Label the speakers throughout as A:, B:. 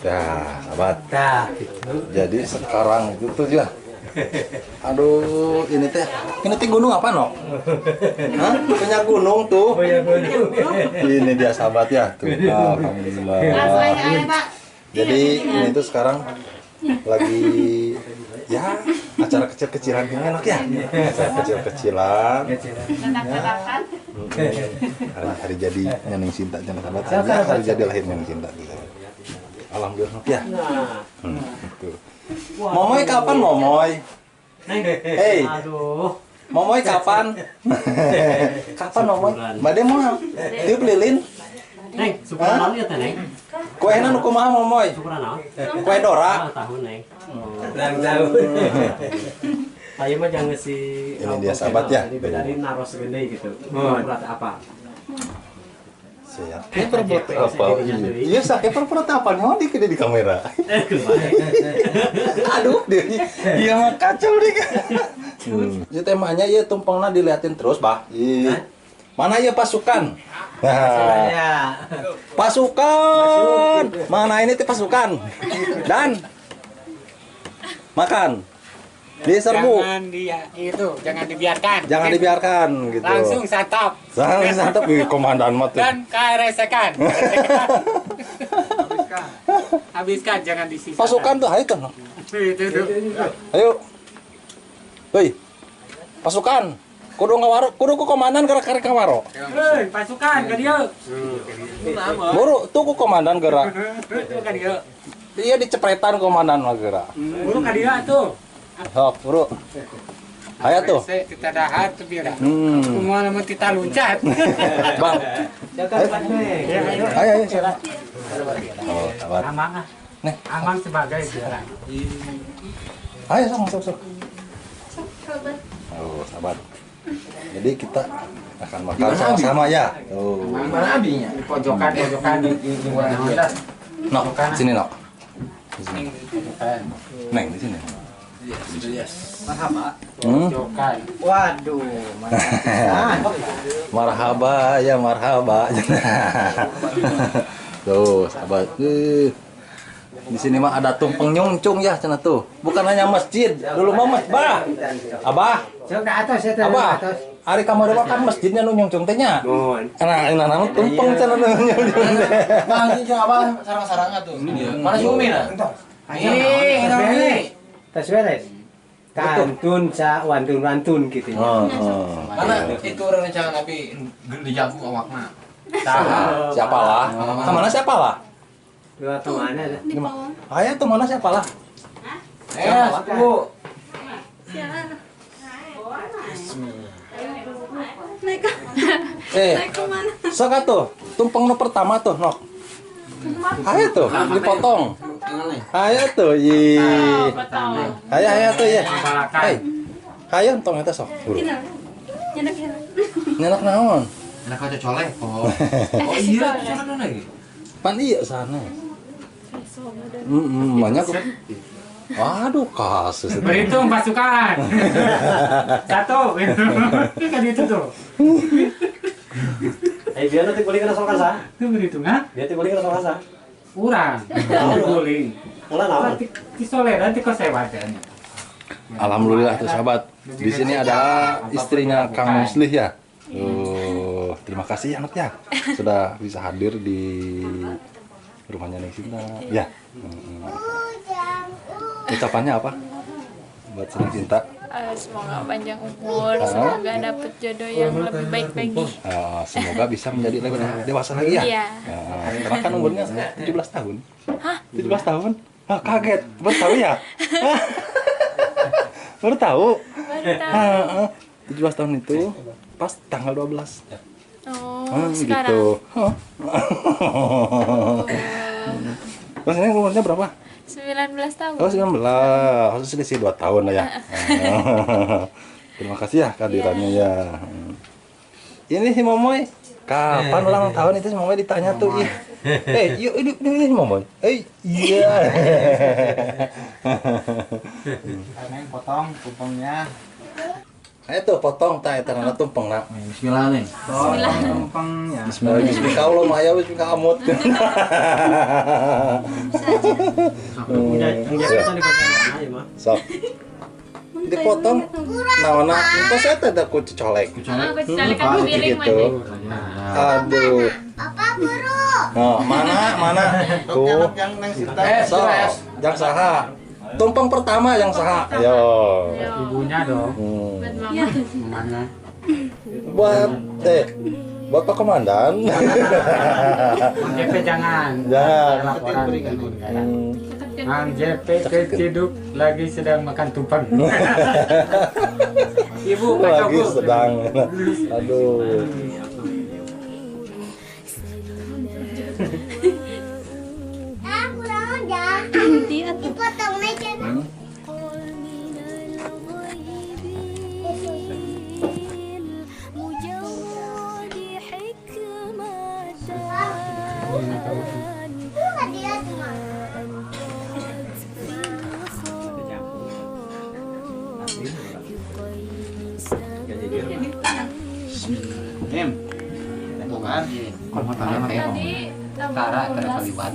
A: Ya, sahabat.
B: Nah, gitu.
A: Jadi sekarang itu tuh ya. Aduh, ini teh gunung apa, no? Hah? Punya gunung tuh.
B: Punya gunung.
A: Ini dia sahabat ya. Tuh, alhamdulillah. Jadi ini tuh sekarang lagi ya acara kecil-kecilan ini enak ya. Acara kecil-kecilan. Hari jadi Neng Sinta, jangan sahabat. Hari jadi lahir Neng Sinta gitu. Alhamdulillah ya. Gitu. Momoy kapan Momoy? Hey.
B: Aduh.
A: Momoy kapan? Kapan Momoy? Bade moal. Tiup lilin.
B: Neng, syukuran naon ieu teh, Neng?
A: Kuehna nu kumaha Momoy?
B: Syukuran naon?
A: Kue dora.
B: Ulang tahun, Neng. Ulang tahun. Ayo mah jangan si
A: ini dia sahabat ya.
B: Ini dari naros gede gitu. Berat apa?
A: Siap. Ini perbuat apa? Iya, sakit perbuat apa? Nyawa di di kamera. Aduh, dia iya mah kacau deh. Ya temanya ya tumpengna diliatin terus, Bah. Mana ya pasukan? Nah, pasukan. Mana ini tuh pasukan? Dan makan. Diserbu.
C: Jangan dia itu, jangan dibiarkan.
A: Jangan dibiarkan gitu.
C: Langsung santap.
A: Langsung santap komandan mah tuh.
C: Dan karesekan. Habiskan, jangan disisakan.
A: Pasukan tuh ayo tuh.
C: Itu.
A: Ayo. Hei. Pasukan. Kudu ngawaro, kudu ku komandan gerak-gerak ngawaro.
C: Hei, pasukan ka dieu.
A: Buru tuh ku komandan gerak.
C: Tuh ka dieu.
A: Iya dicepretan komandan mah gerak.
C: Buru ka dieu atuh.
A: Sok, buru. Ayo tuh.
C: Kita dahar tuh biar. Kumaha lamun kita loncat.
A: Bang. Ayo, ayo. Oh, sabar.
C: Amang ah.
A: Nih,
C: amang sebagai gerak.
A: Ayo sok, sok, sok. Oh, sahabat. Jadi kita akan makan sama-sama ya. Tuh.
D: Mana abinya?
C: Di pojokan, pojokan di mana?
A: Nok, sini Nok. Di sini. Neng di sini.
D: Yes. Marhaba.
C: Pojokan.
D: Waduh,
A: marhaba ya marhaba. Tuh, sahabat. Di sini mah ada tumpeng nyungcung ya cenah tuh. Bukan hanya masjid, dulu mah masjid. Bah. Abah. Abah. Ari kamari mah kan masjidnya nu nyungcung teh nya. Nah, nah tumpeng cenah nu nyungcung teh.
D: Bang, ini jeung abah sarang-sarang atuh. Mana si Umi nah? Ini,
B: tas beres. Kantun sa wantun-wantun gitu ya.
D: Mana itu rencana tapi dijago awakna.
A: Siapalah? Kemana siapalah?
B: Dua teman ada.
A: Ayo tuh mana siapa lah?
D: Siapa?
A: Eh, sok atuh, tumpeng nu pertama tuh, Nok. Ayo tuh, dipotong. Ayo tuh, ih. Ayo, ayo tuh ya. Hei, ayo entong eta sok. Nyenak naon?
D: Nyenak kaca colek. Oh iya, sana lagi.
A: Pan iya sana. Banyak. Waduh, kasus itu.
C: Berhitung pasukan. Satu. Itu kan itu tuh.
B: Biar nanti guling kena soal kasa.
C: Itu berhitung, ha?
B: Biar nanti guling kena soal kasa.
C: Urang. Guling.
B: Ulah naon?
C: Ti soleran ti kosewadan.
A: Alhamdulillah tuh sahabat. Di sini ada istrinya Kang Muslih ya. Tuh, terima kasih ya anaknya sudah bisa hadir di rumahnya Neng Sinta. Ya. Ucapannya apa buat Neng Sinta?
E: Semoga panjang umur, semoga dapat jodoh yang lebih baik lagi.
A: Semoga bisa menjadi lebih dewasa lagi ya.
E: Iya.
A: Karena kan umurnya 17 tahun.
E: Hah?
A: 17 tahun? Ah, kaget. Baru tahu ya? Baru tahu.
E: Baru tahu.
A: 17 tahun itu pas tanggal 12.
E: Oh, sekarang.
A: Gitu. Oh. Terus ini umurnya berapa?
E: 19 tahun.
A: Oh, 19. Harus selisih 2 tahun lah ya. Terima kasih ya kehadirannya ya. Ini si Momoy. Kapan ulang tahun itu si Momoy ditanya tuh. Ih. Yuk ini si Momoy. Iya.
D: Neng potong tumpengnya.
A: Ayo tuh potong ta eta na tumpeng na.
D: Bismillah nih.
E: Bismillah.
D: Tumpengnya.
A: Bismillah bismillah Allah mah aya bismillah amut.
E: Bisa aja.
A: Sok. Dipotong naonna entos eta da ku colek.
E: Colek kan piring
A: gitu. Aduh.
F: Apa buru?
A: Oh, mana mana? Tuh. Sok, jang saha? Tumpeng pertama yang saha? Ayo.
C: Ibunya dong.
E: Buat mama.
C: Mana?
A: Buat buat Pak Komandan.
C: Mang JP jangan.
A: Jangan.
C: Laporan. Mang JP keciduk lagi sedang makan tumpeng.
B: Ibu
A: lagi sedang. Aduh.
F: Dipotong aja.
D: Tara terlibat.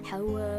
G: حوافيك.